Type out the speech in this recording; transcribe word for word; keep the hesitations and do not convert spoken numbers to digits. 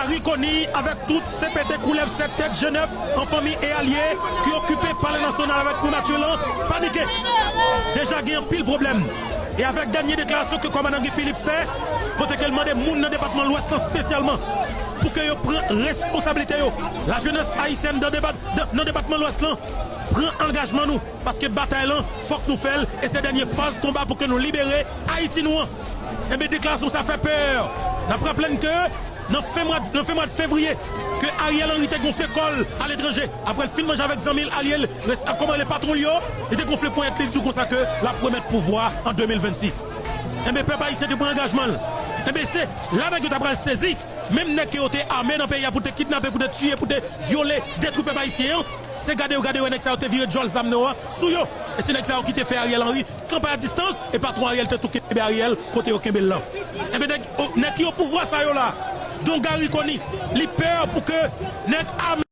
Garry Conille avèk tout C P T koulèv sèt tèt, G nèf an fanmi e alye ki okipe Palè Nasyonal avèk primati lan, panike. Deja gen anpil pwoblèm. E avèk dènye deklarasyon ke kòmandan Guy Philippe fè, kote ke l mande moun nan depatman Lwès lan espesyalman pou ke yo pran responsablite yo. Lajenès ayisyèn nan depat-, nan, nan depatman Lwès lan, pran angajman nou, paske batay lan, fòk nou fè l, e se dènye faz konba pou ke nou libere Ayiti nou an. Enben, deklarasyon sa fè pè. N ap raple n ke nan fen mwa, nan fen mwa fevriye, ke Ariel Henry te gonfle kò l aletranje, apre l fin manje avèk zanmi l, alye l, res-, kòman rele, patwon l yo, li te gonfle ponyèt li, li di konsa ke l ap remèt pouvwa an de mil vennsis. Enben, pèp ayisyen te pran angajman l. Enben, se la nèg yo ta pral sezi, menm nèg ke yo te ame nan peyi a pou te kidnape, pou te tiye, pou te vyole, detwi pèp ayisyen an, se gade yo, gade yo, nèg sa yo te vire djòl zam nan yo a sou yo. E se nèg sa yo ki te fè Ariel Henry kanpe a distans, e patwon Ariel te tou kenbe Ariel kote yo kenbe l lan. Enben, nèg, o, nèg ki o pouvwa sa yo la, don Garry Conille, li pè pou ke nèg ame